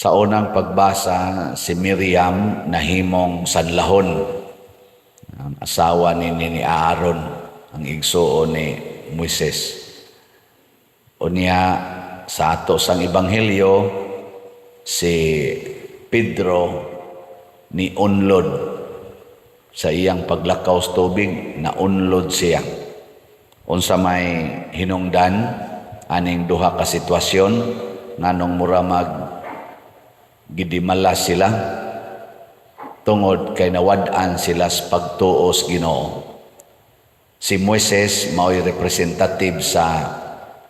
Sa unang pagbasa, si Miriam nahimong sanlahon. Ang asawa ni Aaron, ang igsuon ni Moises. Unya sa ato sang ebanghelyo, si Pedro ni unlod sa iyang paglakaw sa tubig, naunlod siya. Unsa may hinungdan aning duha ka sitwasyon? Nganong mura mag gidimala sila? Tungod kay nawad-an sila sa pagtuo sa Ginoo. Si Moises mao'y representative sa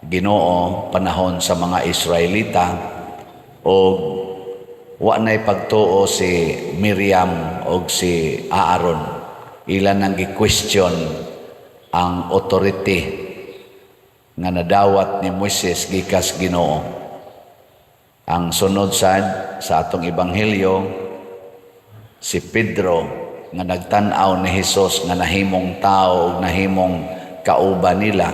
Ginoo panahon sa mga Israelita, o wa na'y pagtuo si Miriam og si Aaron. Ila nang gi-question ang authority nga nadawat ni Moises gikas Ginoo. Ang sunod sad sa atong ebanghelyo, si Pedro nga nagtan-aw ni Hesus nga nahimong tao ug nahimong kauban nila,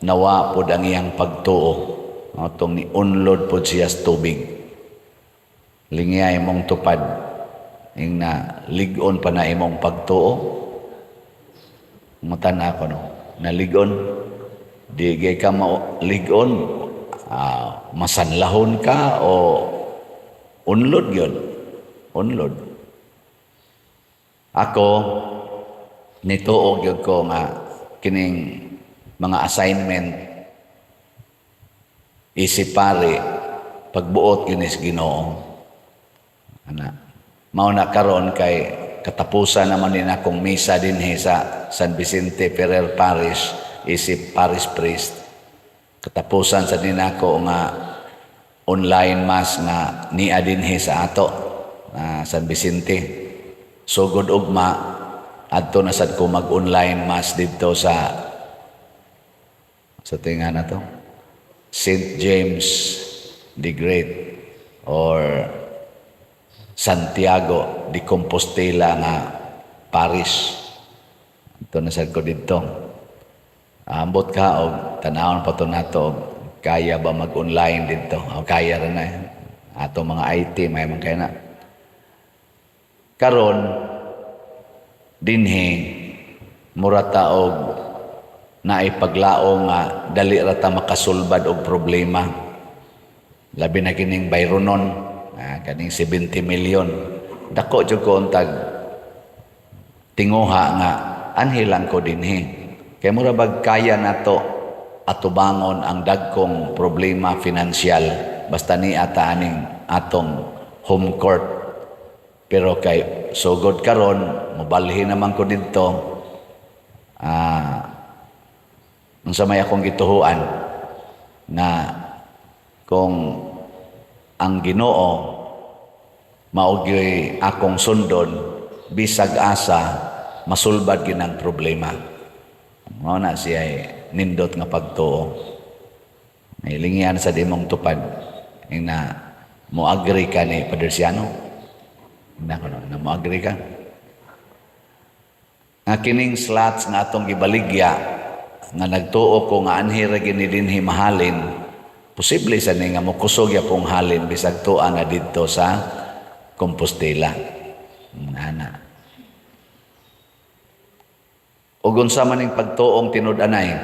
nawa pod ang iyang pagtuo atong ni unlod pod siya sa tubig. Lingya imong tupad ing na lig-on pa na imong pagtuo. Mutan ako, no, naligon di gay ka lig-on, masanlahon ka o unlod yun unlod. Ako nituo gyud ko nga kining mga assignment isip pare, pagbuot gyud sa Ginoo ana. Mao na karon kay katapusan naman din akong misa dinhi sa San Vicente Ferrer Parish isip parish priest. Katapusan sa din ako nga online mass nga nia dinhi sa ato na San Vicente. Sugod ugma, adto na sad ko mag-online mass didto sa tinga na to, St. James the Great or Santiago de Compostela nga parish. Ito na sad ko didto. Ambot ka og tanawon pa to nato og kaya ba mag-online didto. O kaya ra na. Ato mga IT may man kaya na. Karon dinhi mura ta og naay paglaom nga dali ra ta makasulbad og problema. Labi na kining bayronon, kaning 70 million. Dako jud ko untag tinguha nga anhi lang ko dinhi. Kay mura bag kaya nato atubangon ang dagkong problema finansyal basta ni ata aning atong home court. Pero kay sugod karon mobalhin naman ko didto, unsa may akong gituhuan na kung ang Ginoo mao gyoy akong sundon, bisag asa masulbad gyud ang problema. Mao na siya nindot nga pagtuo. Nailingian sa dimong tupad ing na mo agree ka ni Padre Siano na kuno na mo agree ka nga kining slots nga atong gibaligya, nga nagtuo ko nga anhi ra gini dinhi mahalin, posible sa ni nga mokusog yapong halin bisag tua na didto sa Compostela ana. Ug unsa man ning pagtuong tinud-anay?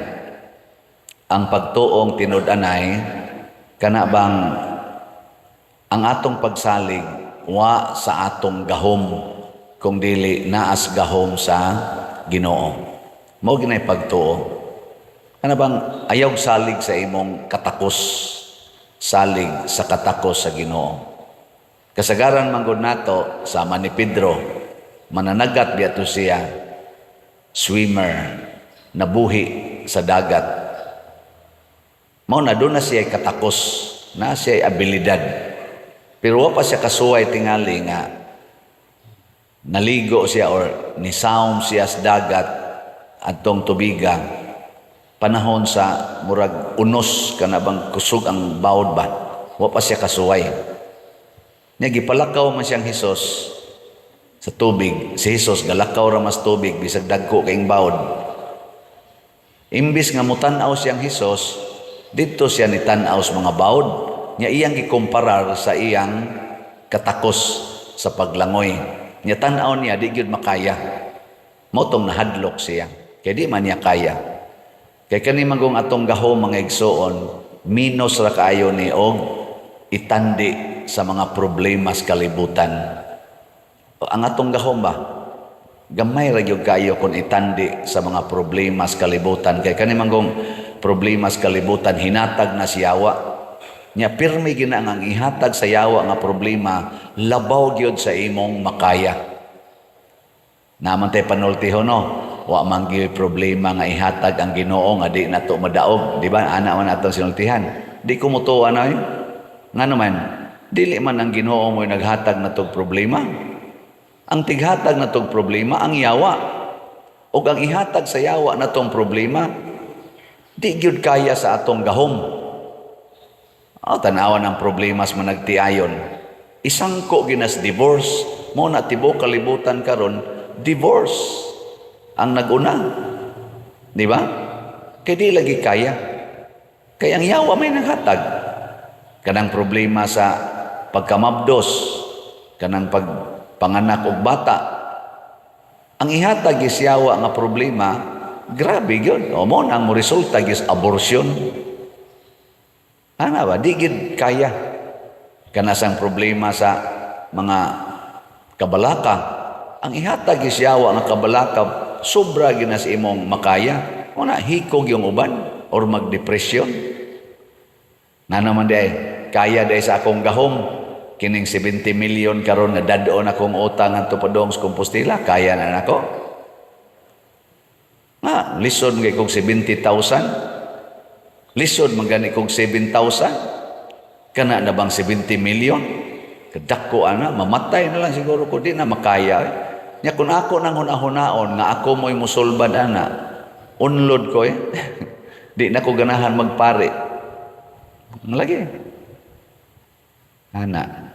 Ang pagtuong tinud-anay, kana bang ang atong pagsalig wa sa atong gahom kung dili naas gahom sa Ginoo. Mao ginay pagtuo. Kana bang ayaw salig sa imong katakos, salig sa katakos sa Ginoo. Kasagaran man gud nato, sama ni Pedro, mananagat biya to siya, swimmer, nabuhi sa dagat. Mao na doon na siya katakos, na siya abilidad. Pero wa pa siya kasuway tingali nga naligo siya or nisawm siya sa dagat adtong tubiga panahon sa murag unos, kana bang kusog ang bawod ba. Wa pa siya kasuway. Nya gipalakaw man siyang Hesus sa tubig. Si Hesus galakaw ra mas tubig bisag dagko kaing bawod. Imbis nga mutan-aw siyang Hesus, didto siya ni tan-aw sa mga bawod. Nya iyang gikomparar sa iyang katakos sa paglangoy. Nya tan-aw niya, di gyud makaya. Mao tong nahadlok siya. Kay di man niya kaya. Kay kani manggong atong gahom, mga igsoon, minus ra kaayo ni og itandi sa mga problema sa kalibutan. Ang atong gahom ba? Gamay ra gyud kayo kung itandi sa mga problema sa kalibutan. Kay kani manggong problema sa kalibutan, hinatag na sa yawa. Nya pirmi gina ang ihatag sa yawa nga problema, labaw gyud sa imong makaya. Naman tay panultihon, no? Wa man gyud problema nga ihatag ang Ginoo nga di nato madaog, di ba? Ana man atong sinultihan. Di ko motuo ana eh. Ngano man, dili man ang Ginoo mo naghatag natog problema. Ang tighatag natog problema ang yawa. Ug ang ihatag sa yawa natong problema, di gyud kaya sa atong gahom. Oh, tanawan ang problema sa managtiayon. Isangko ginas divorce. Mao na tibuok kalibutan karon, divorce ang naguna. Di ba? Kay di lagi kaya. Kay ang yawa may naghatag. Kanang problema sa pagkamabdos, kanang pagpanganak og bata. Ang ihatag is yawa nga problema, grabe gyud. O mao na ang mo resulta is abortion. Ana ba? Di gyud kaya. Kanasang problema sa mga kabalaka. Ang ihatag is yawa nga kabalaka, sobra ginas imong makaya. O na, hikog yung uban or magdepresyon. Na naman di ay, kaya di sa akong gahom, kining 70 million karon nga dad-on akong utang ngadto padong sa Compostela, kaya na nako. Nga, lisod kay kog 70,000. Lisod man gani kog 7,000. Kana na bang 70 million? Kadako ana, mamatay na lang siguro ko, di na makaya. Eh. Nya kung ako nang hunahunaon nga ako mo'y musulbad ana, unlod ko eh. Di na ko ganahan magpare. Lagi. Ana.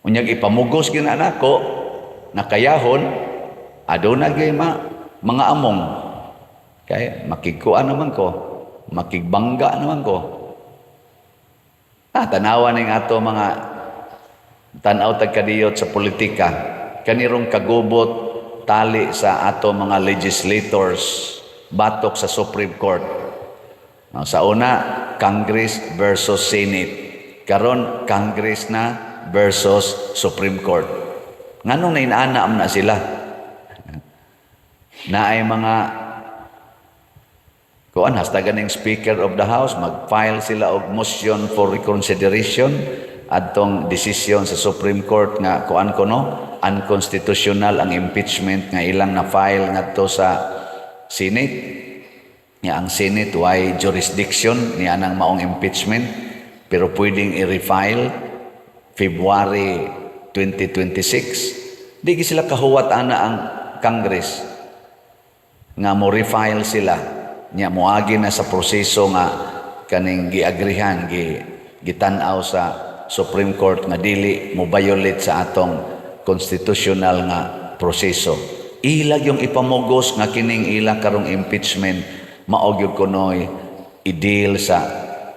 Unyag ipamugos gina nako, nakayahon, aduna gyud ma, mga among. Kay makigkuan naman ko, makigbangga naman ko. Ah, tanawa ning ato mga tan-aw tag kadiyot sa politika, kanirong kagubot tali sa ato mga legislators batok sa Supreme Court. No, sa una, Congress versus Senate. Karon, Congress na versus Supreme Court. Nganong nainana na sila? Naay mga kuan, hasta ganing Speaker of the House, mag-file sila og motion for reconsideration adtong desisyon sa Supreme Court nga kuan kono, unconstitutional ang impeachment nga ilang na file ngadto sa Senate. Nga ang Senate way jurisdiction ni anang maong impeachment, pero pwedeng i-refile February 2026. Di sila kahuwat ana ang Congress nga mo refile sila, nya moagi na sa proseso nga kaning giagrihan, gitan-aw sa Supreme Court nga dili mo violate sa atong constitutional nga proseso. Ilag yung ipamugos nga kining ila karong impeachment mao gyud kunoy i-deal sa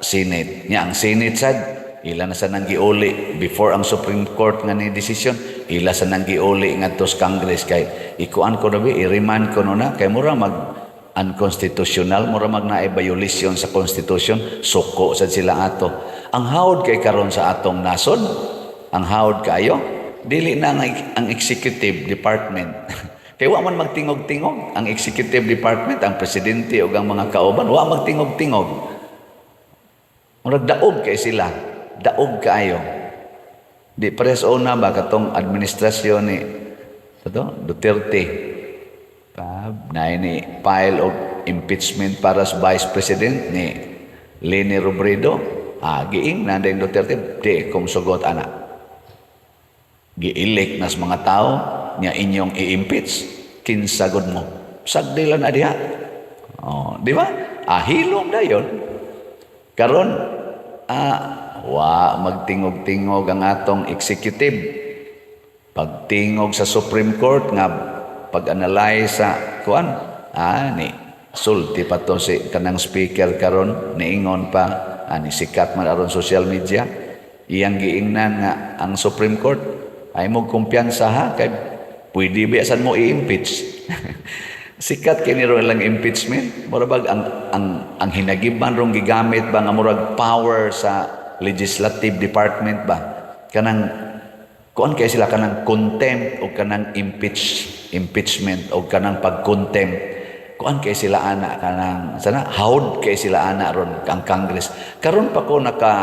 Senate. Nya ang Senate sad, ila na sa nang giuli before ang Supreme Court nga ni desisyon, ila sa nang giuli ngadto sa Congress kay ikuan ko na bi, i-remand ko na kay mura mag unconstitutional, mura mag naay violation sa constitution. Suko sad sila ato. Ang hawod kay karon sa atong nasod, ang hawod kayo, dili na ang executive department. Kay wa man magtingog-tingog ang executive department, ang presidente ug ang mga kauban, wa magtingog-tingog. Murag daog kay sila, daog kaayo. Di pares una ba, katong administrasyon ni kato Duterte. Pa, na ni file og impeachment para sa vice president ni Leni Robredo. Ah, giing na din Duterte, di kong sugot ana. Gi-elect nas mga tao niya, inyong i-impeach. Kinsa gud mo? Sagdilan na diha. Oh, di ba? Ah, hilom dayon. Karon wa magtingog-tingog ang atong executive. Pagtingog sa Supreme Court nga pag-analyze sa kuan, ni sulti pa to si kanang speaker karon, niingon pa, ni sikat man aron social media. Iyang giingnan nga ang Supreme Court ay mo kumpiyansa ha, kay pwede biyasan mo i-impeach. Sikat kini ro lang impeachment. Mura bag ang hinagiban rong gigamit ba nga murag power sa legislative department ba, kanang kuan kay sila, kanang contempt o kanang impeachment o kanang pag-contempt, kuan kay sila ana, kanang sana hawd kay sila ana ron ang Congress. Karon pa ko naka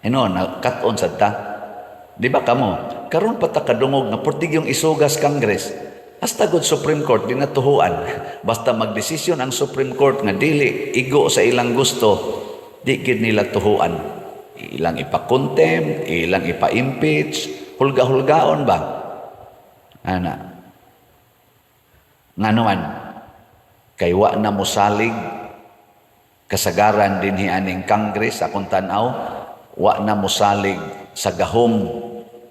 na cut-on sad ta. Di ba kamo? Karon pa ta kadungog nga portigyong isugas Congress. Hasta gud Supreme Court di natuhuan. Basta magdesisyon ang Supreme Court nga dili igo sa ilang gusto, di gid nila tuhuan. Ilang ipa-contempt, ilang ipa-impeach, hulga-hulgaon ba? Ana. Ngano man, kay wa na mosalig kasagaran dinhi aning Congress, akong tan-aw, wa na mosalig sa gahom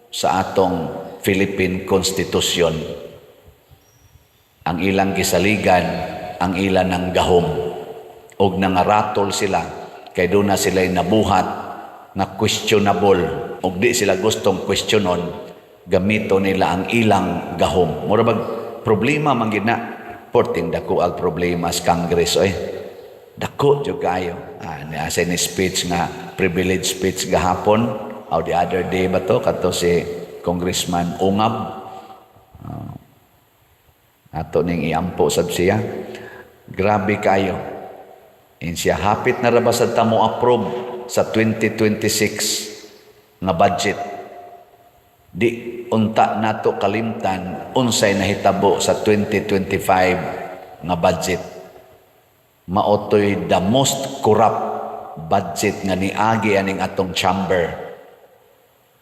sa atong Philippine Constitution. Ang ilang gisaligan, ang ilan ng gahom. Og nangaratol sila kay doon na sila'y nabuhat nga questionable og di sila gustong questionon, gamito nila ang ilang gahom. Mura bag problema man gid na, porting dako ang problema sa Congress oy. Dako jud kayo. Ah, ni asa ni speech nga privilege speech gahapon or the other day ba to, kadto si Congressman Ungab. Ato ning iampo sab siya. Grabe kayo. In siya hapit na ra ba sad ta mo approve sa 2026 nga budget. Di unta nato kalimtan unsay nahitabo sa 2025 nga budget. Maotoy the most corrupt budget nga niagi aning atong chamber.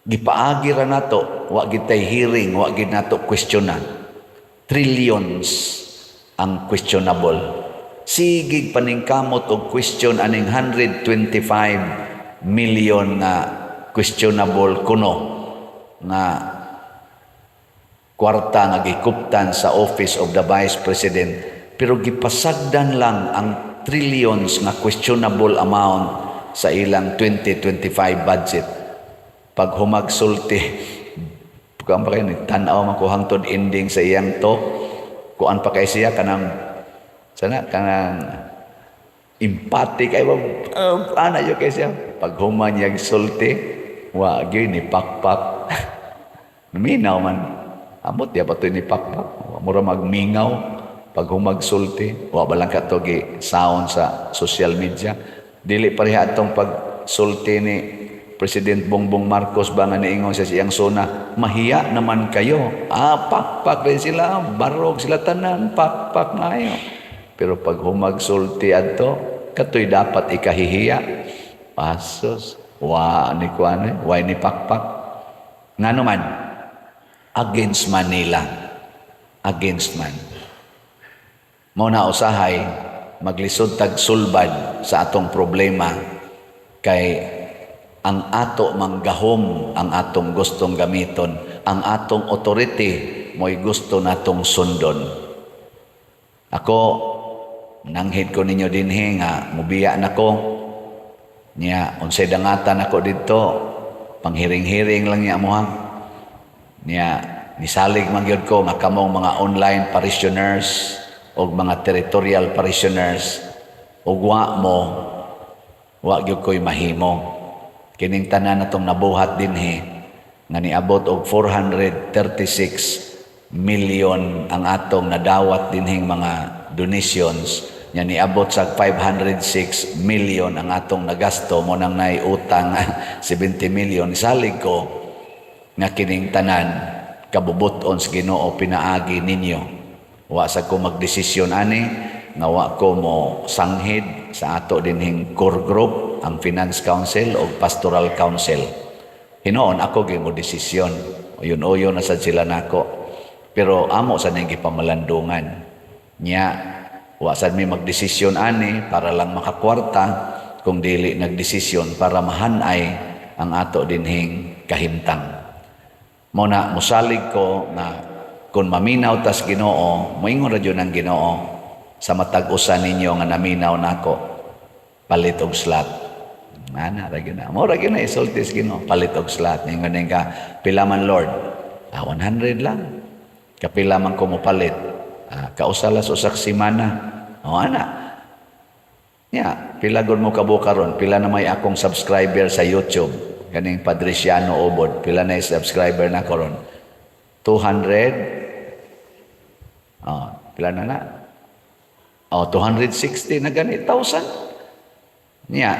Gipaagi ra nato, wa gid tay hearing, wa gid nato questionan. Trillions ang questionable. Sigig paningkamot og question aning 125 million nga questionable kuno nga kwarta nga gikuptan sa Office of the Vice President, pero gipasagdan lang ang trillions nga questionable amount sa ilang 2025 budget. Pag humagsulti, kuan pa kayo ni tan-aw man ko hangtod ending sa iyang talk, kuan pa kay siya, kanang sana kanang empathic ay ba, ana yo kay siya. Pag human niyang sulti, wa gyud ni pakpak. Minaw man amot ya pa to ni pakpak, mura magmingaw pag humagsulti. Wa ba lang kato gi sound sa social media? Dili pareha atong pagsulti ni President Bongbong Marcos ba nga niingon sa siyang SONA, "Mahiya naman kayo." Ah, pakpak rin sila, barog sila tanan, pakpak ngayo. Pero pag humagsulti adto, katoy dapat ikahihiya. Pasos, wa ni kuan eh, wa ni pakpak. Ngano man, against Manila. Against man. Mao na usahay maglisod tag sulbad sa atong problema kay ang ato manggahom ang atong gustong gamiton, ang atong authority mo'y gusto natong sundon. Ako, nanghid ko ninyo dinhi nga mubiya nako niya, unsay dangatan ako didto, panghiring-hiring lang niya mo ha. Niya nisalig man gyud ko nga kamong mga online parishioners o mga territorial parishioners ug wa mo, wa gyud ko'y mahimo. Kining tanan natong nabuhat dinhi nga niabot og 436 million ang atong nadawat dinhing mga donations nya, niabot sa 506 million ang atong nagasto mo nang nay utang 70 million. Salig ko nga kining tanan kabubuton sa Ginoo pinaagi ninyo. Wa sa ko magdesisyon ani nga wa ko mo sanghid sa ato dinhing core group, ang Finance Council o Pastoral Council. Hinoon ako gyud mo desisyon. Uyon-uyon na sad sila nako, pero amo sa ning gipamalandungan nya. Wa sad mi magdesisyon ani para lang makakwarta, kung dili nagdesisyon para mahanay ang ato dinhing kahimtang. Mo na musalig ko nga kung maminaw tas Ginoo, moingon ra jud ang Ginoo sa matag usa ninyo nga naminaw nako, palit og slot. Ana ra gyud na. Mao ra gyud na isulti sa Ginoo. Palit og slot. Ningon ka, "Pila man, Lord?" "Ah, 100 lang." "Kapila man ko mopalit?" "Ah, kausa la sa usa ka semana." O ana. Ya, pila gud mo kabuok karon? Pila na may akong subscriber sa YouTube? Kaning Padriciano Obod, pila na yung subscriber na karon? 200. Oh, pila na na? Oh, 260 na gani, thousand. Niya,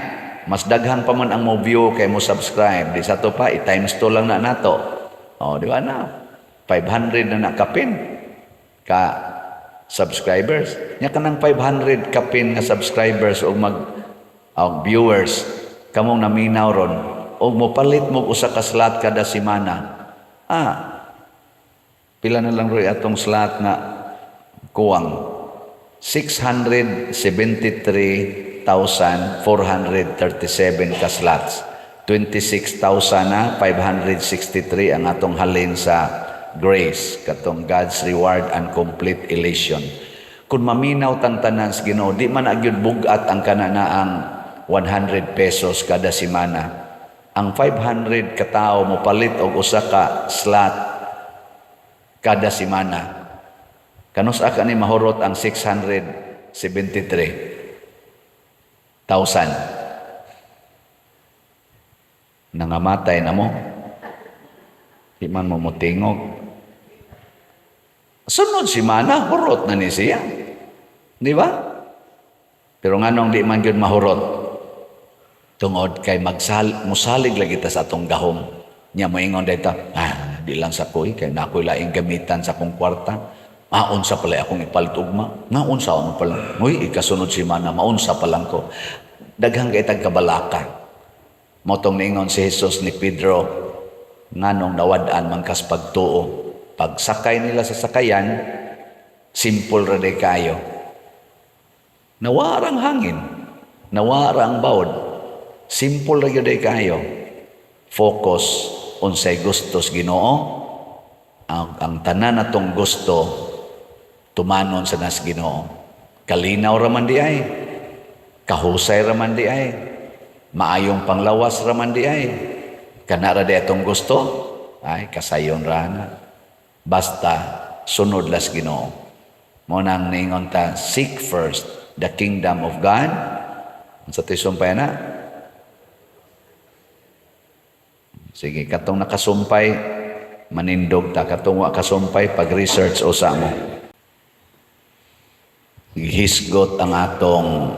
mas daghan pa man ang mo view kay mo subscribe. Di sa to pa, i-times 2 lang na nato. Oh, di ba na? 500 na nakapin ka subscribers. Nya kanang 500 kapin nga subscribers o mag og viewers kamong naminaw ron og mopalit mo usa ka slot kada semana. Ah, pila na lang roy atong slot na kuwang? 673,437 ka slots. 26,000 na 563 ang atong halin sa grace, katong God's reward and complete elation. Kung maminaw tang tanan sa Ginoo, di man agyud bugat ang kana na ang 100 pesos kada semana. Ang 500 katao mo palit og usa ka slot kada semana. Kanus-a ka ni mahurot ang 673,000? Nangamatay na mo. Di man mo motingog. Sunod semana, hurot na ni siya. Di ba? Pero nganong di man gyud mahurot? Tungod kay musalig lagi ta sa atong gahom. Nya moingon dito, "Ah, di lang sa koy, kay nakoy laing gamitan sa akong kwarta. Ah, unsa pala akong ipalit ugma? Nga unsa mo pala? Uy, ikasunod semana, maunsa pa lang ko." Daghang kay tag kabalaka. Mao tong niingon si Jesus ni Pedro, "Nganong nawad-an man kas pagtuo?" Pagsakay nila sa sakayan, simple ra day kayo. Nawara ang hangin, nawara ang bawod. Simple ra gyud day kayo. Focus unsay gustos Ginoo, ang tanan natong gusto tumanon sa nas Ginoo. Kalinaw ra man di ay. Kahusay ra man di ay. Maayong panglawas ra man di ay. Kana ra di atong gusto, ay kasayon ra na. Basta sunod las Ginoo. Mao nang niingon ta, "Seek first the kingdom of God." Unsa to'y sumpay na? Sige, katong nakasumpay, manindog ta. Katong wa kasumpay, pag-research usa mo. Hisgot ang atong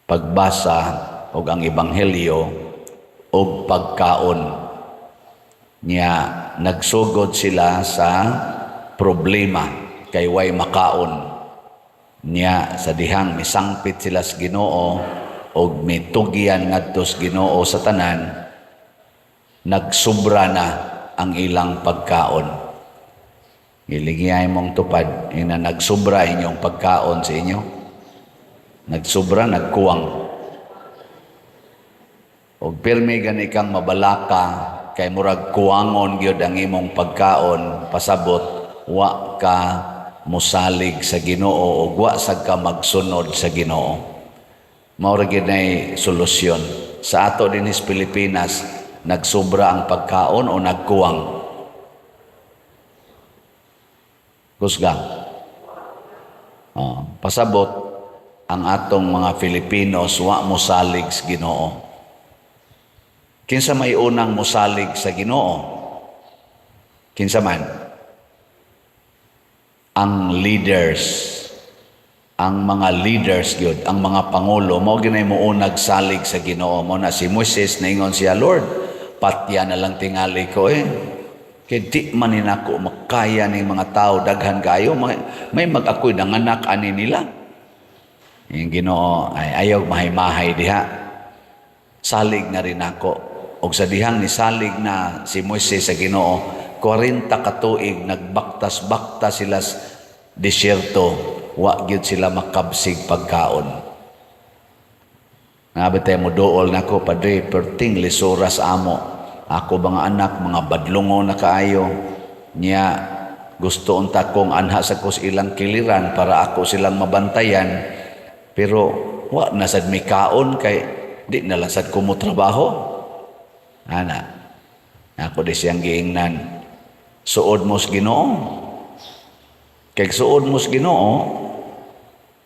pagbasa og ang ebanghelyo og pagkaon. Nya nagsugod sila sa problema kay way makaon. Nya sa dihang misangpit sila sa Ginoo og mitugyan ngadto sa Ginoo sa tanan, nagsubra na ang ilang pagkaon. Gilingiyay mong tupad, ina nagsubra inyong pagkaon sa inyo. Nagsubra, nagkuwang. Og pirmi gani kang mabalaka kay murag kuwangon gyud ang imong pagkaon, pasabot wa ka musalig sa Ginoo ug wa sad ka magsunod sa Ginoo. Mao ra gyud nay solusyon. Sa ato dinhi sa Pilipinas, nagsubra ang pagkaon o nagkuwang? Kusga. Oh, pasabot ang atong mga Filipinos wa mosalig sa Ginoo. Kinsa may unang mosalig sa Ginoo? Kinsa man? Ang leaders, ang mga leaders gyud, ang mga pangulo mao ginay mounag salig sa Ginoo. Mao na si Moises naingon siya, "Lord, patya na lang tingali ko eh. Kay di man ni nako makaya ning mga tao, daghan kayo, may mag-ako'y nanganak ani nila." Yung Ginoo ay, "Ayaw mahay-mahay diha. Salig na rin ako." Og sa dihang nisalig na si Moises sa Ginoo, 40 ka tuig nagbaktas-baktas sila sa disyerto, wa gyud sila makabsig pagkaon. Nga tayo mo dool nako, "Padre, perting lisuras amo. Ako mga anak, mga badlungo na kaayo. Nya, gusto unta kong anha sa kos ilang kiliran para ako silang mabantayan. Pero wa na sad mi kaon kay Di na lang sad ko mo trabaho. Ana. Ako di siyang giingnan. Suod mo sa Ginoo. Kay suod mo sa Ginoo,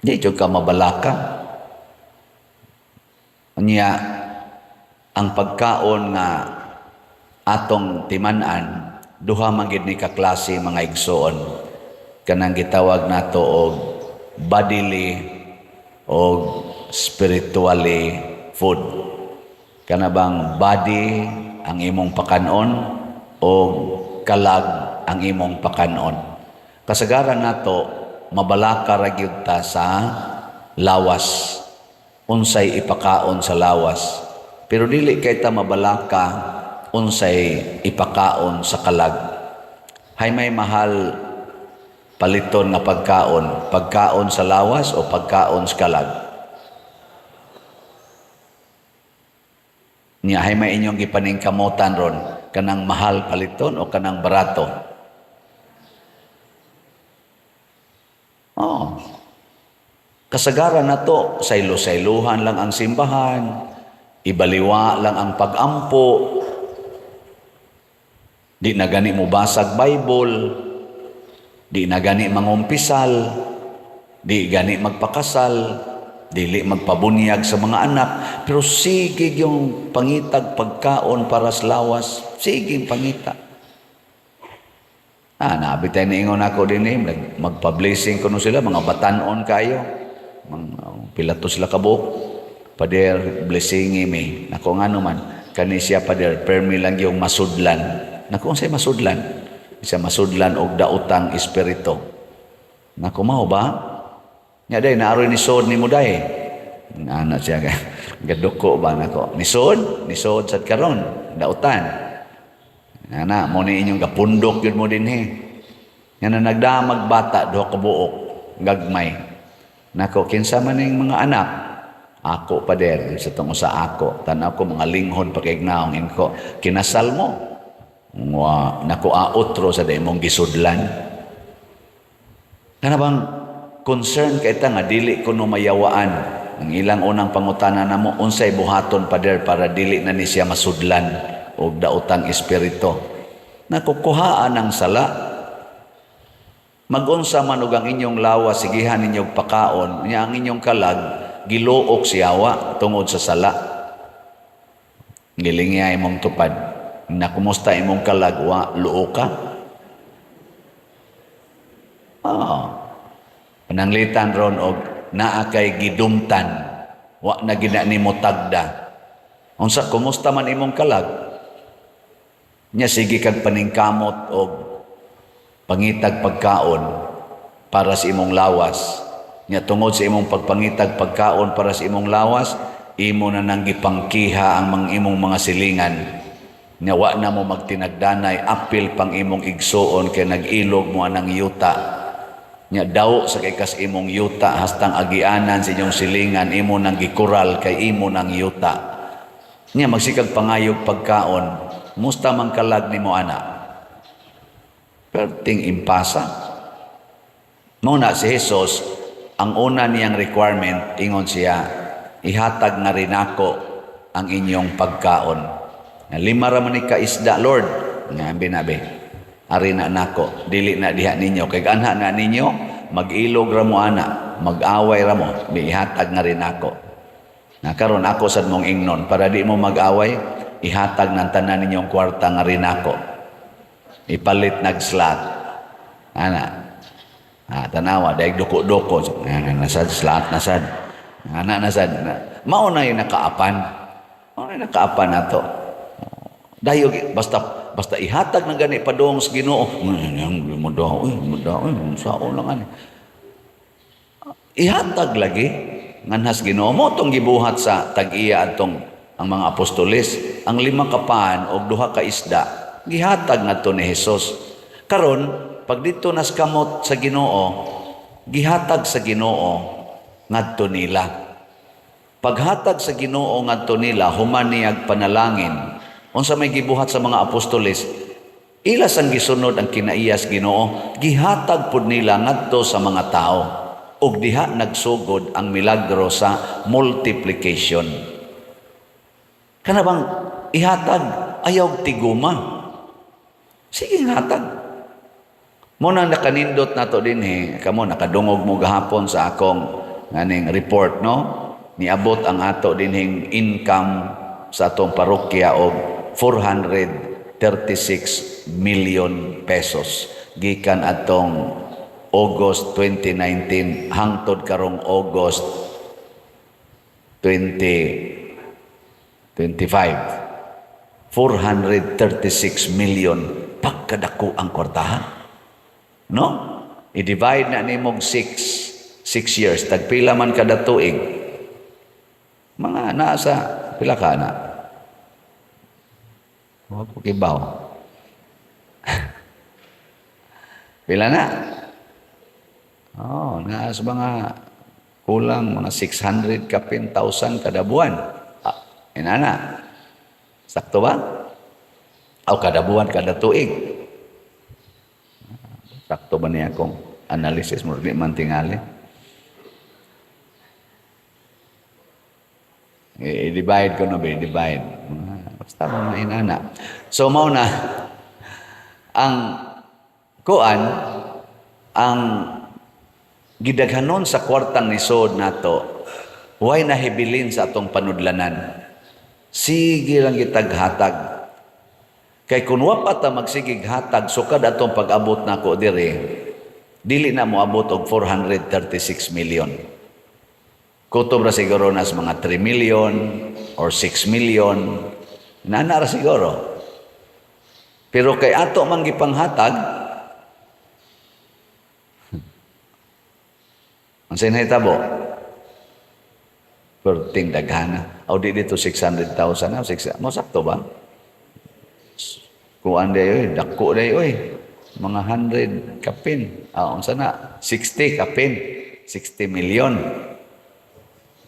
di jud ka mabalaka. Unya, ang pagkaon nga atong timan-an, duha man gid ni ka klase, mga igsoon. Kanang gitawag nato og bodily og spiritually food. Kana bang body ang imong pakanon o kalag ang imong pakanon. Kasagaran nato, mabalaka ra gyud ta sa lawas. Unsay ipakaon sa lawas. Pero dili kay ta mabalaka unsay ipakaon sa kalag. Hay may mahal paliton nga pagkaon, pagkaon sa lawas o pagkaon sa kalag? Nya hay may inyong gipaningkamotan ron, kanang mahal paliton o kanang barato? Oh. Kasagaran na to, saylo-sayluhan lang ang simbahan, ibaliwa lang ang pag-ampo, di na gani mo basag Bible, di na gani mangumpisal, di gani magpakasal, dili magpabunyag sa mga anak, pero sige yung pangitag pagkaon para sa lawas, sige pangita. Nabi tayo niingon ako din eh, magpa-blessing kuno sila, mga batanon kayo, mga pila to sila kabuok. Pader, blessing mi. Nako nga naman, kani siya, pader, permi lang yung masudlan. Nako, unsay masudlan? Siya masudlan og daotang espiritu. Nako, mao ba? Nya day, naaroy ni sod ni mo day. Ana siya, gaduko ba nako? Nisod? Nisod sad karon, daotan. Ana, mo ni inyong gapundok yun mo din he. Nga na nagdamag bata, duha ka buok, gagmay. Nako, kinsa man ning mga anak? Ako, pader, sa tong usa ako. Tanaw ko mga linghod pa kay gnaong inko. Kinasal mo? Wa, nako, aotro sa imong gisudlan. Kana bang concern kay ta nga dili kuno mayawaan. Ang ilang unang pangutana namo, unsay buhaton, pader, para dili na ni siya masudlan og daotang espiritu? Nakukuhaan ang sala. Magunsa man og ang inyong lawas sigihan ninyong pakaon, nya ang inyong kalag giluok siyawa tungod sa sala. Gilingya imong tupad. Na kumusta imong kalag, wa luo ka? Oo. Pananglitan ron og naa kay gidumtan, wa na gina nimo tagda. Unsa kumusta man imong kalag? Nya sige kag paningkamot og pangitag pagkaon para sa imong lawas. Nya tungod sa imong pagpangitag pagkaon para sa imong lawas, imo na nang gipangkiha ang mga imong mga silingan. Nya wa na mo magtinagdanay, apil pang imong igsuon kay nag-ilog mo anang yuta. Nya daw sa kay kas imong yuta hastang agianan sa inyong silingan, imo nang gikural kay imo nang yuta. Nya magsikag pangayog pagkaon, musta man kalag nimo ana? Perting impasa. Muna si Jesus, ang una niyang requirement, ingon siya, ihatag na rin ako ang inyong pagkaon. Nga 5 ra man ni ka isda, Lord. Nga ang binabi, ari na nako, dili na diha ninyo. Kay anha na ninyo, mag-ilog ra mo ana, mag-away ra mo, ihatag na rin ako. Na karon ako sad mong ingnon, para di mo mag-away, ihatag ng tanan ninyong kwarta nga rin ako. Ipalit nag-slot. Ana. Tanawa, daig duko-duko. Nga, nasad, slot, nasad. Ana, nasad. Mao na yung nakaapan. Mao na yung nakaapan na to. Dayo, basta ihatag na gani padung sa Ginoo. Mo daw, mo daw, sao lang ani. Ihatag lagi nganhas Ginoo mo tong gibuhat sa tag-iya atong ang mga apostoles, ang 5 ka pan og 2 ka isda gihatag ngadto ni Hesus. Karon pag didto nas kamot sa Ginoo, gihatag sa Ginoo ngadto nila. Paghatag sa Ginoo ngadto nila, human niyag panalangin. Unsa may gibuhat sa mga apostoles, ila sang gisunod ang kinaiyas Ginoo, gihatag pud nila ngadto sa mga tao. Ug diha nagsugod ang milagro sa multiplication. Kana bang ihatag ayaw tiguma. Sige, hatag. Mao na nakanindot nato dinhi, kamo nakadungog mo gahapon sa akong nganing report, no? Niabot ang ato dinhing income sa atong parokya og ₱436 million gikan atong August 2019 hangtod karong August 2025. 436 million, pagkadako ang kwartahan. No? I-divide na nimog 6 years, tagpila man kada tuig. Mga nasa pila ka na? Wa ko kibaw. Pila na? Oh, nasa mga kulang mga 600 kapin thousand kada buwan. Ah, inana. Sakto ba? O kada buwan, kada tuig. Sakto ba niya akong analysis mo? Di man tingali. I-divide ko na ba? I-divide. Basta mo inana. So, mao na, ang kuan, ang gidaghanon sa kwartang nisod nato, way nahibilin sa atong panudlanan. Sige lang gitaghatag. Kay kung wa pa ta magsigig hatag, sukad atong pag-abot nako diri, dili na moabot og 436 million. Kutob ra siguro nas mga 3 million or 6 million. Nana ra siguro. Pero kay ato man gipanghatag, unsay nahitabo? Perting daghana. Aw di dito 600,000 na, six, mo sakto ba? Kuan day oy, dako day oy. Mga 100 kapin. Ah, unsa na? 60 kapin. 60 million.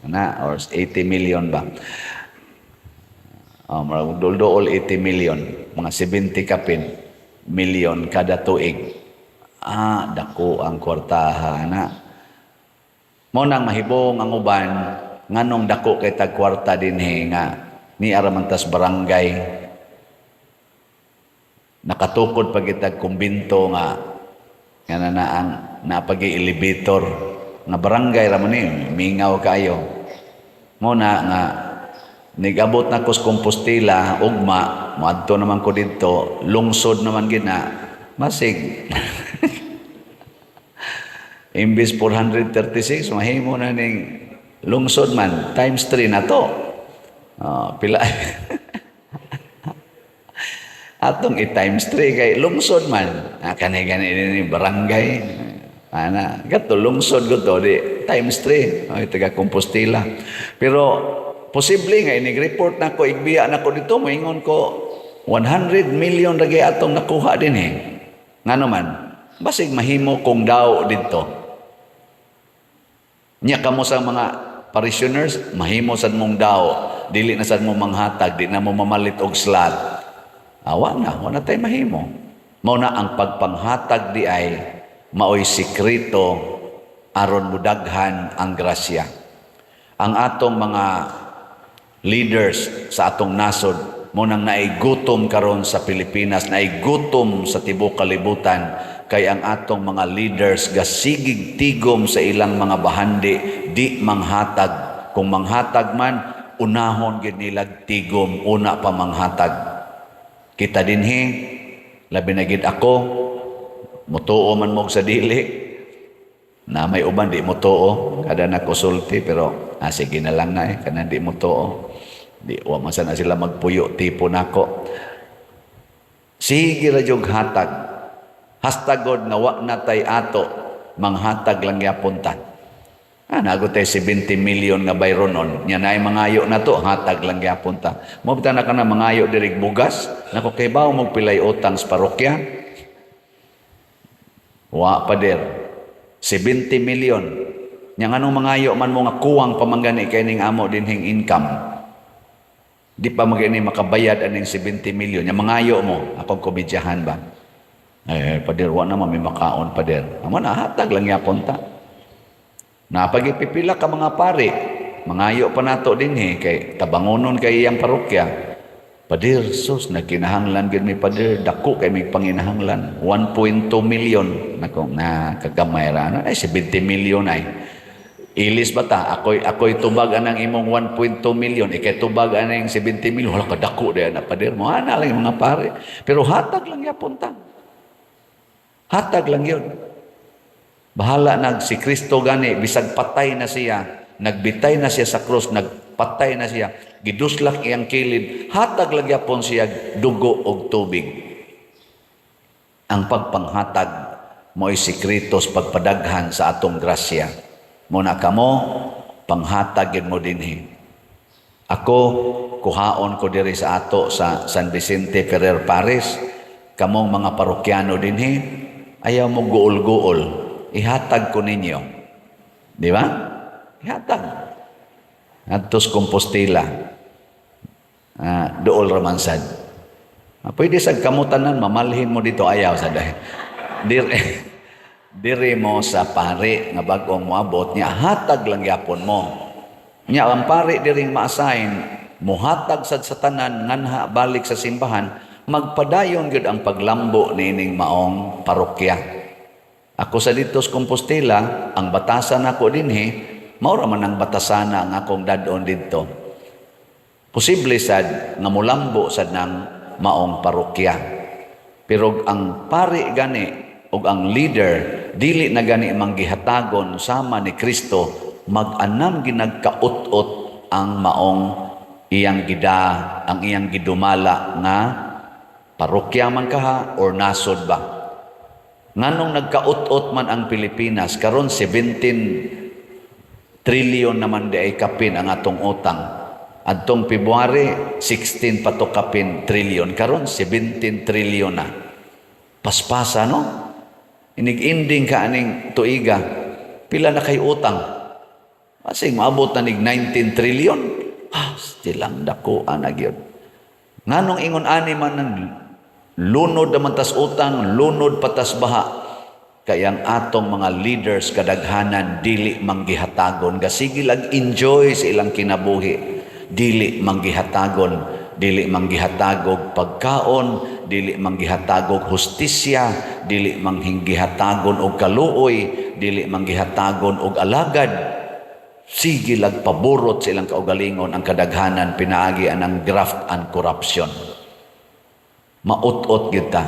Na or 80 million ba? Oh, murag dol-dool 80 million, mga 70 kapin million kada tuig. Ah, dako ang kwartaha na. Mao nang mahibong ang uban nganong dako kay tag kwarta dinhi nga ni ara man tas barangay, nakatukod pa kitag kumbinto nga nga na na ang napagi elevator nga barangay ra man ni, mingaw kayo. Mo na nga nigabot na ko sa Compostela ugma, moadto naman ko didto, lungsod naman gina masig imbis 436 mahimo na ning lungsod man times 3 na to. Oh, pila atong i times 3 kay lungsod man. Ah, kani gani ni barangay ana gato lungsod ko to di times 3 ay taga Compostela. Pero posible nga inig-report nako, igbiya nako dito, moingon ko 100 million ra gyud atong nakuha din eh. Ngano man basig mahimo kong daw didto. Nya kamo sa mga parishioners, mahimo sad mong daw, dili na sad mo manghatag, di na mo mamalit og slot. Awa na, wala tay mahimo. Mao na ang pagpanghatag di ay maoy sikreto aron mudaghan ang grasya. Ang atong mga leaders sa atong nasod mo nang naigutom karon sa Pilipinas, naigutom sa tibuok kalibutan, kay ang atong mga leaders gasigig tigom sa ilang mga bahandi, di manghatag. Kung manghatag man, unahon gid nilag tigom una pa manghatag. Kita dinhi, labi na gid ako, mutuo man mo sa dili, na may uban di mutuo, kada na kusulti, pero sige na lang na eh, kana di mutuo. Di, wa man sana sila magpuyo, tipo nako. Sige ra jud hatag. Hastagod nga wa na tay ato, manghatag lang gyapon ta. Ah, nago tay 70 million nga bayronon, nya naay mangayo na to, hatag lang gyapon ta. Mo bitaw na ka na mangayo diri bugas, nako kay bawo mo pilay utang sa parokya. Wa pa der. 70 million. Nya nganong mangayo man mo nga kuwang pamanggani kay ning amo dinhing income. Di pa magani makabayad aning 70 million. Nya mangayo mo, akong komedyahan ba? Eh, pader, wa naman may makaon, pader. Amo na, hatag lang yapon ta. Napagipipila ka mga pare. Mangayo pa nato dinhi kay tabangonon kay iyang parokya. "Pader, sus, nagkinahanglan gyud mi, pader, dako kay mig panginahanglan, 1.2 million." Nako, na kagamay ra na ay 70 million ay. Ilis ba ta? Ako'y tubag anang imong 1.2 million, ikay tubag anang 70 million. Wala ka dako diay na, pader mo. Ana lang yung mga pare. Pero hatag lang yapon ta. Hatag lang yun. Bahala nag si Kristo gani, bisag patay na siya, nagbitay na siya sa krus, nagpatay na siya, giduslak iyang kilid, hatag lang yapon siya dugo og tubig. Ang pagpanghatag mo'y sikreto sa pagpadaghan sa atong grasya. Muna kamo, panghatag gyud mo dinhi. Ako, kuhaon ko diri sa ato sa San Vicente Ferrer Parish, kamong mga parokyano dinhi, ayaw mo guol-guol, ihatag ko ninyo. Di ba? Ihatag. Adtos Compostela. Ah, dool raman sad. Ah, pwede sa kamutanan, mamalhin mo dito, ayaw sa dahil. Dire mo sa pare nga bag-ong moabot niya, hatag lang yapon mo. Nya ang pare diring ma-assign, muhatag sad sa tanan nganha balik sa simbahan, magpadayon gyud ang paglambo niining maong parokya. Ako sa dito sa Compostela, ang batasan nako dinhi, mao ra man ang batasana ang akong dad-on didto. Posible sad nga mulambo sad ng maong parokya. Pero ang pari gani ug ang leader dili na gani manggihatagon sama ni Kristo, mag-anam ginagkaut-ot ang maong iyang gida ang iyang gidumala nga parokya man kaha or nasod ba. Nganong nagkaut-ot man ang Pilipinas karon? 17 trillion naman di ay kapin ang atong utang. Adtong February 16 pa to kapin trillion, karon 17 trillion na. Paspasa, no? Inig-ending ka aning tuiga, pila na kay utang? Kasi maabot na nig 19 trillion. Ah, still ang dako ana gyud. Nganong ingon ani man ng lunod naman tas utang, lunod patas baha? Kaya ang atong mga leaders kadaghanan dili manggihatagon, gasige lag enjoy sa ilang kinabuhi. Dili manggihatagon, dili manggihatagog pagkaon, dili manggihatagog hustisya, dili manggihatagon og kaluoy, dili manggihatagon og alagad. Sige lag paborot sa ilang kaugalingon ang kadaghanan pinaagi ang graft and corruption. Maut-ot kita.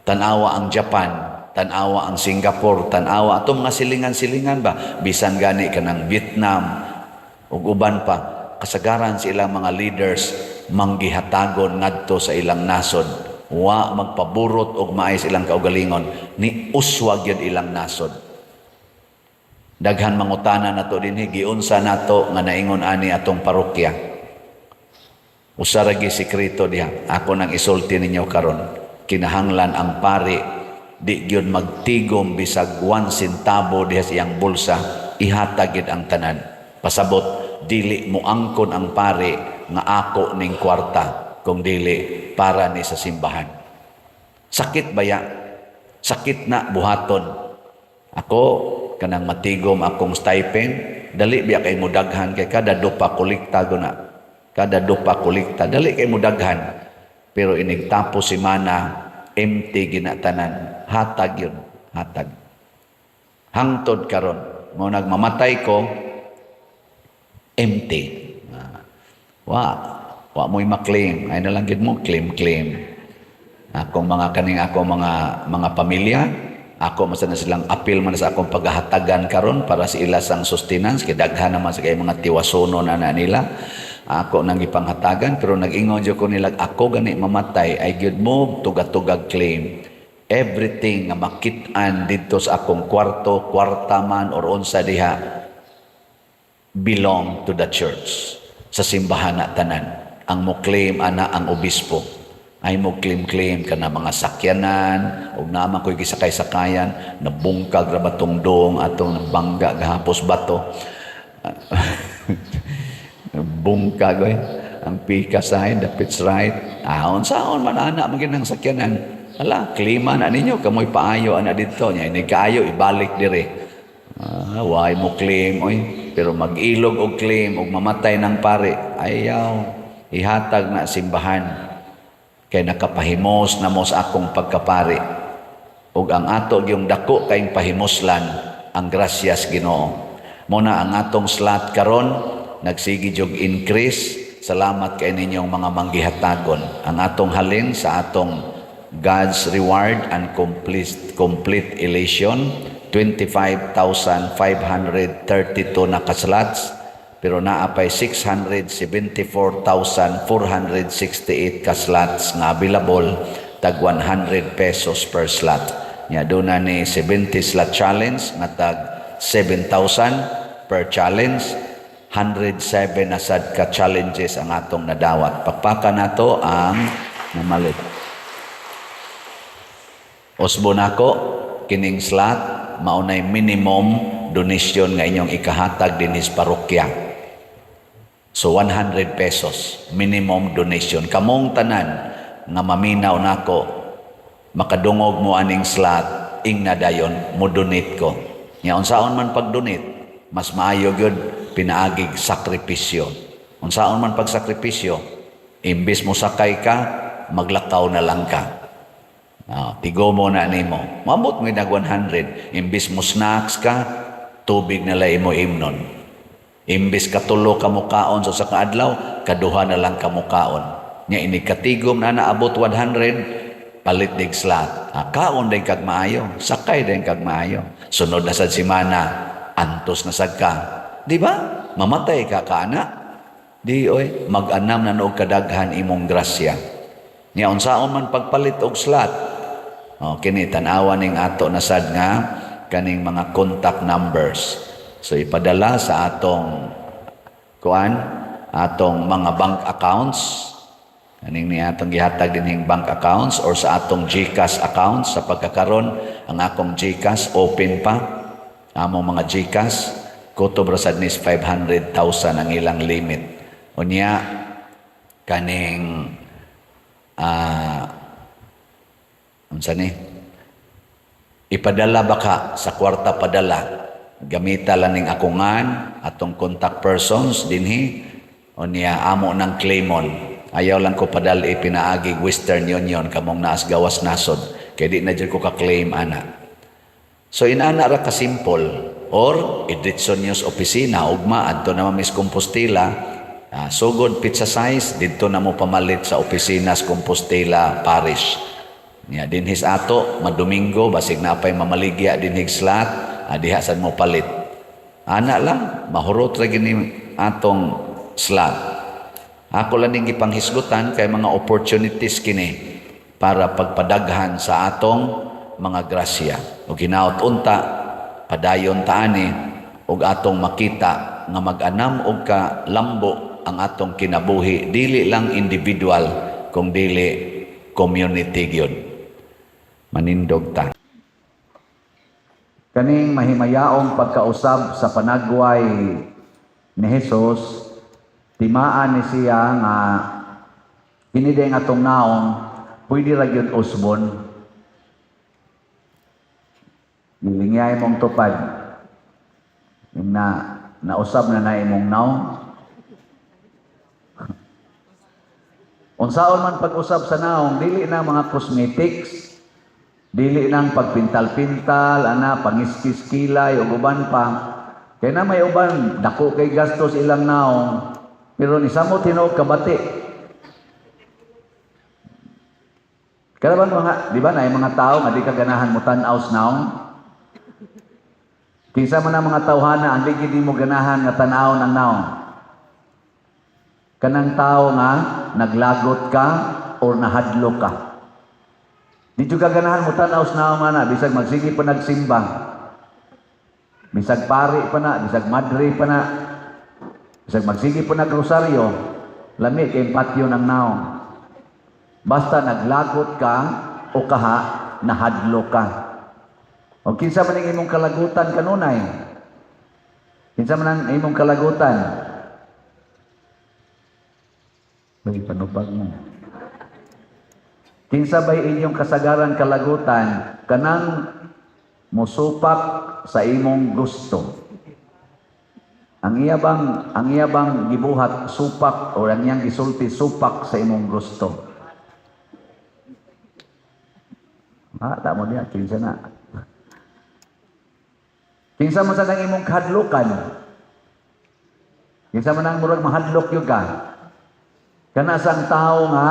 Tanawa ang Japan, tanawa ang Singapore, tanawa atong mga silingan-silingan ba, bisan gani kanang Vietnam ug uban pa, kasagaran sa ilang mga leaders manggihatagon ngadto sa ilang nasod. Wa magpaburot og maay sa ilang kaugalingon, ni uswag gyud ilang nasod. Daghan mangutana nato dinhi, giunsa nato nga naingon ani atong parokya? Usa ra gyud sekreto diha. Ako nang isulti ninyo karon. Kinahanglan ang pari di gyud magtigom bisag 1 sentabo diha sa iyang bulsa, ihatag gyud ang tanan. Pasabot, dili mo angkon ang pari nga ako ning kwarta kung dili para ni sa simbahan. Sakit baya? Sakit na buhaton. Ako kanang matigom akong stipend, dali biya kay mo daghan kay kada dupa kolekta guna. Kada dupa kolekta, dali kay mo daghan. Pero inig tapos semana, empty ginatanan. Hatag yun, hatag. Hangtod karon, mo nagmamatay ko empty. Ah, wa mo'y maklaim. Ay na lang gid mo claim claim. Akong mga kaning ako mga pamilya, ako man na silang apil man sa akong paghahatagan karon para sa ila sang sustenance kay daghan naman sa kay mga tiwasonon ana nila. Ako nang gipanghatagan, pero nag-ingon jud ko nila, ako gani mamatay ay gyud mo tuga-tugag claim. Everything nga makit-an didto sa akong kwarto, kwarta man or unsa diha, belong to the church. Sa simbahan na tanan. Ang mo claim ana ang obispo. Ay mo claim-claim ka na mga sakyanan, ug naman ko'y gisakay-sakayan, nabungkag ra batong dong atong nabangga gahapos bato. Bungkag oy. Ang pikas ay dapit right. Ahon saon man ana man ang sakyanan. Ala, klima na ninyo kamoy paayo ana didto nya ini kaayo ibalik dire. Ah, why mo claim oy? Pero mag-ilog og claim og mamatay ng pare, ayaw, ihatag na simbahan. Kay nakapahimos na mo sa akong pagkapari. Ug ang ato yung dako kayong pahimuslan, ang grasyas Ginoo. Muna ang atong slot karon nagsige jug increase. Salamat kay ninyong mga manggihatagon. Ang atong halin sa atong God's reward and complete elation, 25,532 na ka-slots, pero naa pay 674,468 ka slots nga available, tag 100 pesos per slot. Nya doon na ni 70 slot challenge nga tag 7,000 per challenge. 107 na sad ka challenges ang atong nadawat. Pakpaka nato ang namalit. Usbo nako kining slot, maunay minimum donation nga inyong ikahatag dinhi sa parokya. So 100 pesos minimum donation. Kamong tanan nga maminaw nako, makadungog mo aning slot, ingna dayon mo donate ko. Nya unsaon man pag-donate, mas maayo gyud pinaagig sakripisyo. Unsaon man pagsakripisyo, imbis mo sakay ka, maglakaw na lang ka. Ah, tigo mo na nimo. Maabot mo nag 100. Imbis mo snacks ka, tubig na lang imo imnon. Imbis katulo ka mukaon sa kaadlaw, kaduha na lang ka mukaon. Nya ini katigom na naabot 100, palit dig slot. Ah, kaon din kag maayo, sakay din kag maayo. Sunod na sad simana, antos na sad ka. Di ba? Mamatay ka kaana. Di oy, mag-anam na og kadaghan imong grasya. Nya unsaon man pagpalit og slot? Oh, kini tan-awa ning ato na sad nga kaning mga contact numbers. So ipadala sa atong kuan, atong mga bank accounts, kaning ni atong gihatag dinhing bank accounts, or sa atong GCash accounts. Sa pagkakaron, ang akong GCash open pa. Among mga GCash, kutob ra sad nis 500,000 ang ilang limit. Unya kaning unsa ni, ipadala ba ka sa Kwarta Padala, gamita lang ning akungan, atong contact persons dinhi. Unya amo ng claimon. Ayaw lang ko padala pinaagi Western Union, kamong naas gawas nasod, kay di na jud ko ka-claim ana. So inana ra ka simple, or idritso niyo sa opisina ugma, adto na Miss Compostela, sugod pizza size, didto na mo pamalit sa opisina sa Compostela Parish. Nya dinhis ato madomingo, basig na pay mamaligya dinhig slot, diha sad mo palit. Ana lang, mahurot ra gini atong slot. Ako lang ning gipanghisgutan kay mga opportunities kini para pagpadaghan sa atong mga grasya. Ug hinaot unta padayon ta ani ug atong makita nga mag-anam og ka lambo ang atong kinabuhi, dili lang individual kung dili community gyud. Manindog ta. Kaning mahimayaong pagkausab sa panagway ni Jesus, timaan ni siya nga kini din atong naong pwede ra gyud usbon. Gilingyay mong tupad. Yung na nausab na na imong naong. Unsaon man pag-usab sa naong, dili na mga cosmetics, dili nang pagpintal-pintal, ana, pangiskis kilay ug uban pa. Kay na may uban dako kay gastos ilang naong, pero ni samot hinuog kabati. Karaban mga, di ba na mga tao nga di ka ganahan mo tan-aw sa naong? Kinsa man ang mga tawhana ang di gid mo ganahan nga tan-awon ang naong? Kanang tao nga naglagot ka or nahadlok ka. Di jud ka ganahan mo tan-aw sa naong ana, bisag magsige pa nagsimba. Bisag pari pa na, bisag madre pa na, bisag magsige pa nagrosaryo, lami kay patyo ng naong. Basta naglagot ka o kaha, nahadlok ka. O kinsa man ang imong kalagutan kanunay? Kinsa man ang imong kalagutan? May panubag mo. Kinsa bay inyong kasagaran kalagutan? Kanang musupak sa imong gusto. Ang iya bang gibuhat supak o ang iyang gisulti supak sa imong gusto? Ah, tamo diha, kinsa na? Kinsa man sa nang imong kahadlukan? Kinsa man ang murag mahadlok gyud ka? Kana sang tao nga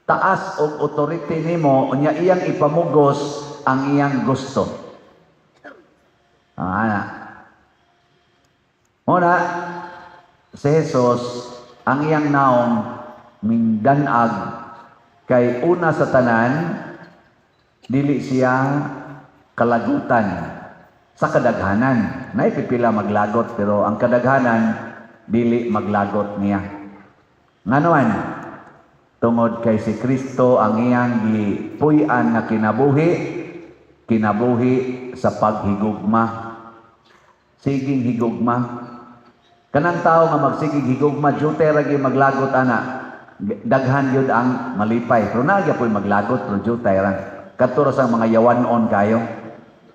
taas og authority nimo, unya iyang ipamugos ang iyang gusto. Ah, ana. Muna, si Jesus, ang iyang naong mingdanag kay una sa tanan, dili siya kalagutan sa kadaghanan. Naipipila maglagot, pero ang kadaghanan dili maglagot niya. Nganuan, tungod kay si Kristo, ang iyang gipuy-an nga kinabuhi, kinabuhi sa paghigugma. Siging higugma. Kanang tao nga magsigig higugma, jutay ra gyud maglagot ana. Daghan gyud ang malipay. Pero naa gyapoy maglagot, pero jutay ra. Kadto ra sa mga yawanon kayo.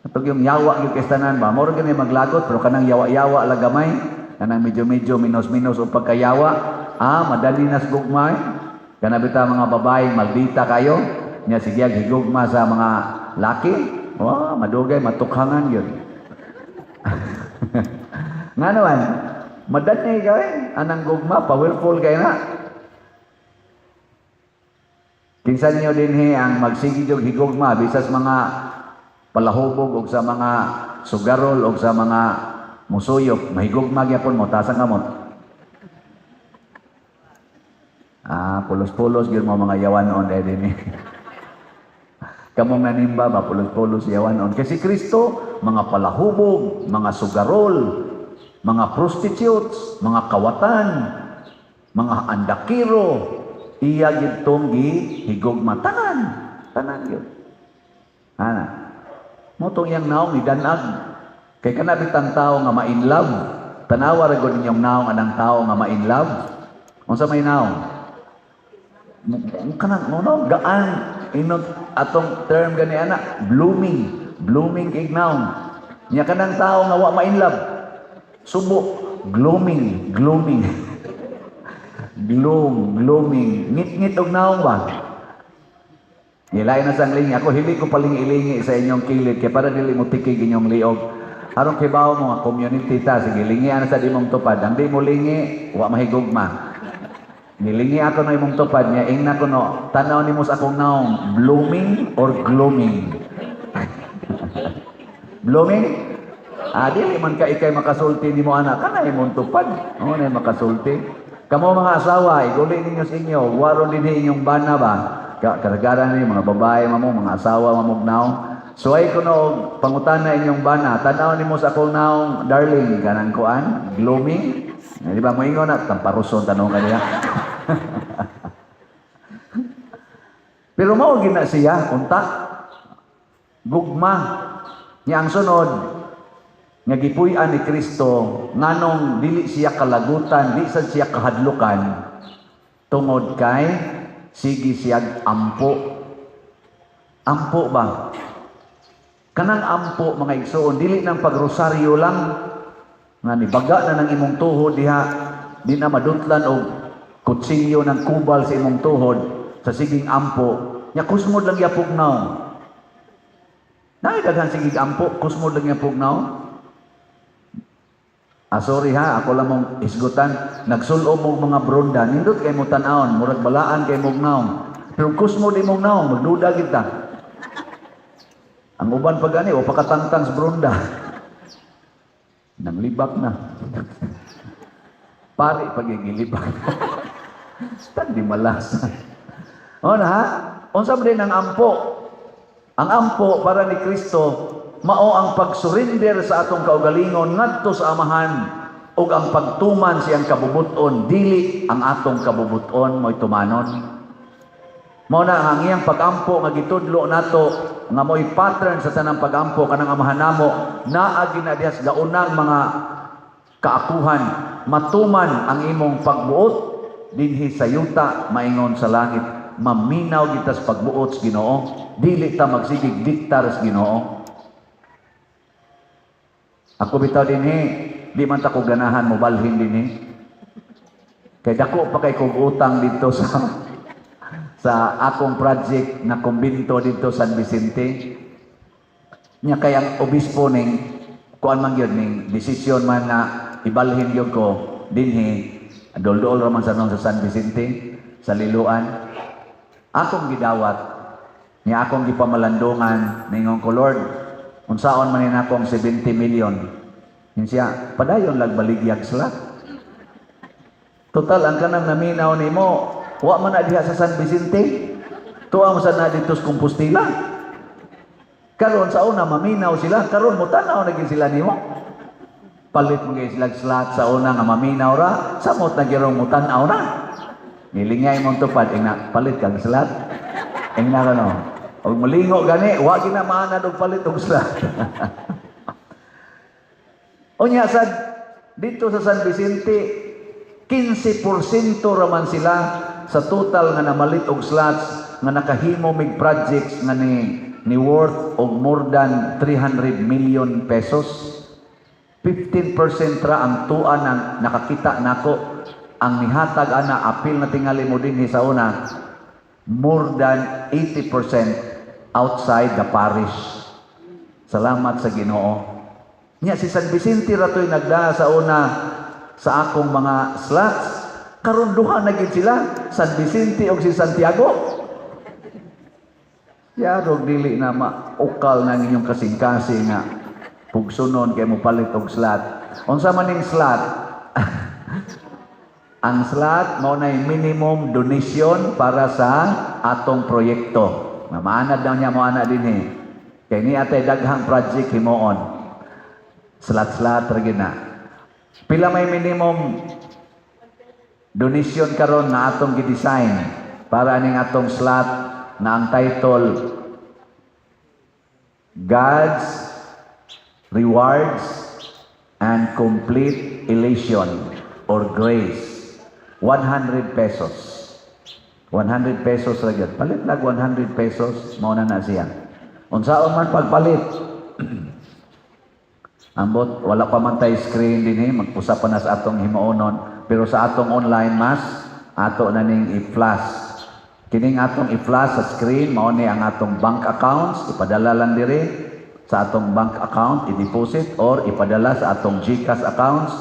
Katong yung yawa gyud kay tanan ba? Moro gani maglagot, pero kanang yawa-yawa lang gamay. Kanang medyo-medyo minos-minos og pagkayawa. Ah, madali nas gugma eh. Kana bitaw mga babae, maldita kayo. Nya sige higugma sa mga laki. Oh, madugay matukhangan yun. Nga naman, madali ka eh. Anang gugma, powerful kayo na. Kinsa niyo dinhi ang magsige og higugma bisas mga palahubog og sa mga sugarol og sa mga musuyop, mahigugma gyapon mo, taas ang kamot. Ah, pulos-pulos gyud mo mga yawanon eh dinhi. Kamong nanimba ba, pulos-pulos yawanon. Kasi Kristo, mga palahubog, mga sugarol, mga prostitutes, mga kawatan, mga andakiro, iya gyud tong gihigugma tanan, tanan gyud. Ana. Mao tong iyang naong nidanag. Kay kana bitang tao nga ma-in love. Tanawa ra gud ninyong naong anang tao nga ma-in love. Unsa may naong? Kanang no, gaan inot atong term gani ana, blooming, blooming kay naong. Nya kanang tao nga wa ma-in love, subo, glooming, glooming. Gloom, glooming. Ngit-ngit og naong ba? Nilain na sang lingi. Ako, hili ko palingi-ilingi sa inyong kilid kay para dili mo tikig inyong liog. Aron kibaw mo nga community ta, sige, lingian sa di mong tupad. Ang di mo lingi, wa mahigugma. Nilingi ako na imong tupad niya, ingna ko no, tanaw nimo sa akong naong, blooming or glooming? Blooming? Ah, dili man ka ikay makasulti nimo ana, kana imong tupad. Oo na makasulti. Kamo mga asawa, iguli ninyo sa inyo, waron dinhi inyong bana ba? Karagaran ni mga babae mamo, mga asawa mamog naong. Suway ko no pangutana inyong bana, tanaw nimo sa akong naong, darling, kanang kuan, glooming. Eh, di ba mo ingon na tamparuson tanong kaniya. Pero mao gina siya unta gugma niya. Ang sunod nga gipuy-an ni Kristo, nganong dili siya kalagutan, di sad siya kahadlukan, tungod kay sige siya ampo. Ampo ba? Kanang ampo, mga igsoon, dili nang pagrosaryo lang nga nibaga na ng imong tuhod diha, di na madutlan og kutsilyo ng kubal sa imong tuhod sa siging ampo nya, kusmod lang yapog naong. Naay daghan sigig ampo, kusmod lang yapog naong. Ah, sorry ha, ako lang mong isgutan. Nagsulob mo mga bronda, nindot kay mo tan-awon, murag balaan kay mong naong. Pero kusmod imong naong, magduda kita. Ang uban pa gani, o pakatangtang sa bronda. Nanglibak na. Pari pagigilibak. Tandi malasa. O na ha? Unsa man din ang ampo? Ang ampo para ni Kristo mao ang pagsurrender sa atong kaugalingon ngadto sa Amahan ug ang pagtuman siyang kabubuton, dili ang atong kabubuton mo'y tumanon. Mao na ang iyang pag-ampo nga gitudlo nato nga mo'y pattern sa tanang pag-ampo kanang Amahan namo, naa gina diha sa gaunang mga kaakuhan: "Matuman ang imong pagbuot dinhi sa yuta maingon sa langit." Maminaw kita sa pagbuot sa Ginoo, dili ta magsigig diktar sa Ginoo. Ako bitaw dinhi, Di man ta ko ganahan mobalhin dinhi. Kay dako pa kay kog utang dito sa akong project na kumbinto dito San Vicente. Nya kay ang obispo ning kuan man gyud, ning desisyon man na ibalhin gyud ko dinhi, dol-dol ra man sa sa San Vicente sa Liloan. Akong gidawat niya, akong gipamalandungan, ningon ko, "Lord, unsaon man ni akong 70 million?" Yun siya, "Padayon lag baligyag slot. Total, ang kanang naminaw nimo, wa man na diha sa San Vicente. Tuwa mo sa na dito sa Compostela. Karon sa una maminaw sila, karon mo tanaw na gyud sila nimo. Palit mo gyud sila slot sa una nga maminaw ra, samot na gyud mo tan-aw na. Nilingay mong tupad, ingna, palit kag slot. Ingna ka no. Og mulingo gani, wa gina maanad og palit og slot." Unya sad dito sa San Vicente, 15% raman sila sa total nga namalit og slots nga nakahimo mig projects nga ni worth og more than 300 million pesos. 15% ra ang tuan ang nakakita nako ang nihatag ana, apil na tingali mo dinhi sa una, more than 80% outside the parish. Salamat sa Ginoo. Nya si San Vicente ra to'y nagdaa sa una sa akong mga slots. Karon duha na gid sila, San Vicente ug si Santiago. Yarog dili na maukal ng inyong kasing-kasing nga pugsunon kay mo palit og slot. Unsa man ning slot? Ang slot mao nay minimum donation para sa atong proyekto. Na maanad daw niya mo ana dinhi. Kay ni atay daghang project himuon. Slot-slot ra gyud na. Pila may minimum donation karon na atong gi-design para aning atong slot na ang title God's Rewards and Complete Elation or Grace? 100 pesos. 100 pesos ra gyud. Palit lag 100 pesos, mao na na siya. Unsaon man pagpalit? Ambot, wala pa man tay screen dinhi, magpusap pa na sa atong himuonon. Pero sa atong online mass, ato na ning i-flash. Kining atong i-flash sa screen, mao ni ang atong bank accounts, ipadala lang diri sa atong bank account, i-deposit or ipadala sa atong GCash accounts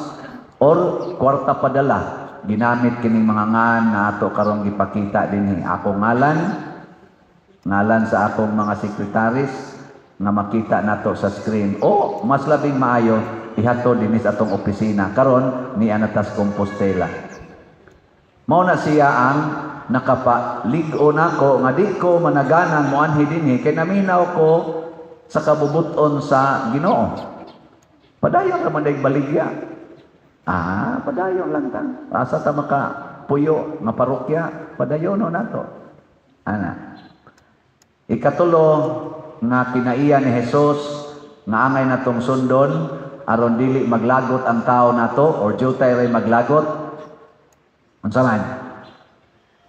or kwarta padala. Ginamit kining mga ngan na ato karong gipakita dinhi. Akong ngalan, ngalan sa akong mga secretaries nga makita nato sa screen o mas labing maayo ihatod dinhi sa atong opisina karon ni Anatas Compostela. Mao na siya ang nakapalig-o nako nga di ko managanan moanhi dinhi kay naminaw ko sa kabubuton sa Ginoo. Padayon ra man day baligya. Ah, padayon lang ta. Asa ta maka puyo nga parokya, padayon no nato. Ana. Ikatulo nga kinaiya ni Jesus nga angay natong sundon aron dili maglagot ang tao nato or jutay ray maglagot. Unsa man?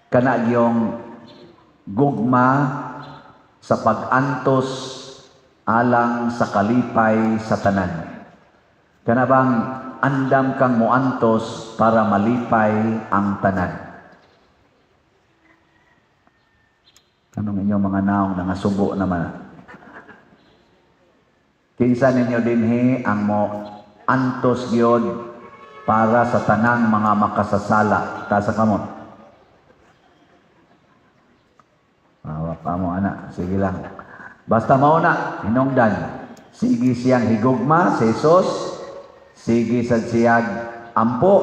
Kana gyong gugma sa pag-antos alang sa kalipay sa tanan. Kana bang andam kang muantos para malipay ang tanan. Anong inyong mga naong nangasubo naman? Kinsa ninyo dinhi ang mo antos gyud para sa tanang mga makasasala? Taas sa kamot. Awa pa mo ana, sige lang. Basta mao na, hinungdan. Sige siyang higugma si Jesus, sige sad siyag ampo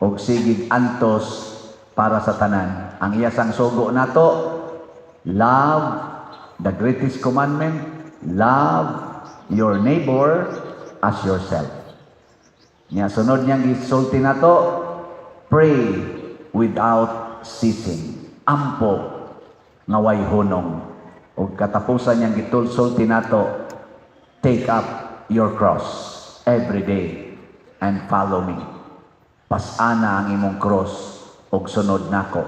og sige antos para sa tanan. Ang iya sang sugo nato, love the greatest commandment, love your neighbor as yourself. Nya sunod niyang gisulti nato, pray without ceasing. Ampo nga way hunong. Ug katapusan niyang gitulsulti nato, take up your cross every day and follow me. Pasana ang imong cross ug sunod nako.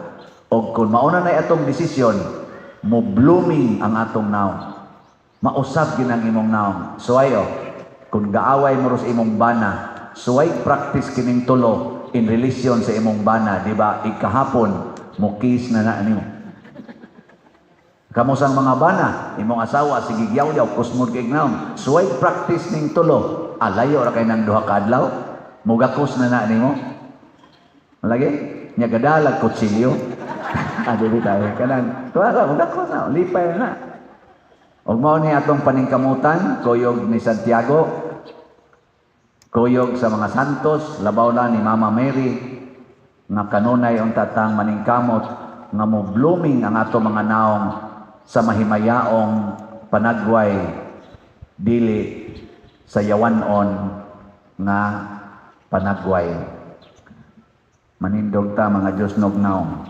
Og kung mauna na atong desisyon, mo blooming ang atong naong. Mausab gin ang imong naong. So ayo, kung gaaway mo ros imong bana, Suway practice kining tulo in relation sa imong bana, di ba? Ikahapon, mukis na na nimo. Kamo sang mga bana, imong asawa sige yaw-yaw, kusmod kay naong. Suway practice ning tulo. Alayo ra kay nang 2 ka adlaw, mugakos na na nimo. Lagi? Nya gadalag kutsilyo. Ah, dili tayo. Kanang, tuwa ka, mugakos na, lipay na. Ug mao ni atong paningkamutan, kuyog ni Santiago, kuyog sa mga santos, labaw na ni Mama Mary, nga kanunay unta tang maningkamot nga mo blooming ang ato mga naong sa mahimayaong panagway, dili sa yawanon nga panagway. Manindog ta, mga Diyos nog naong.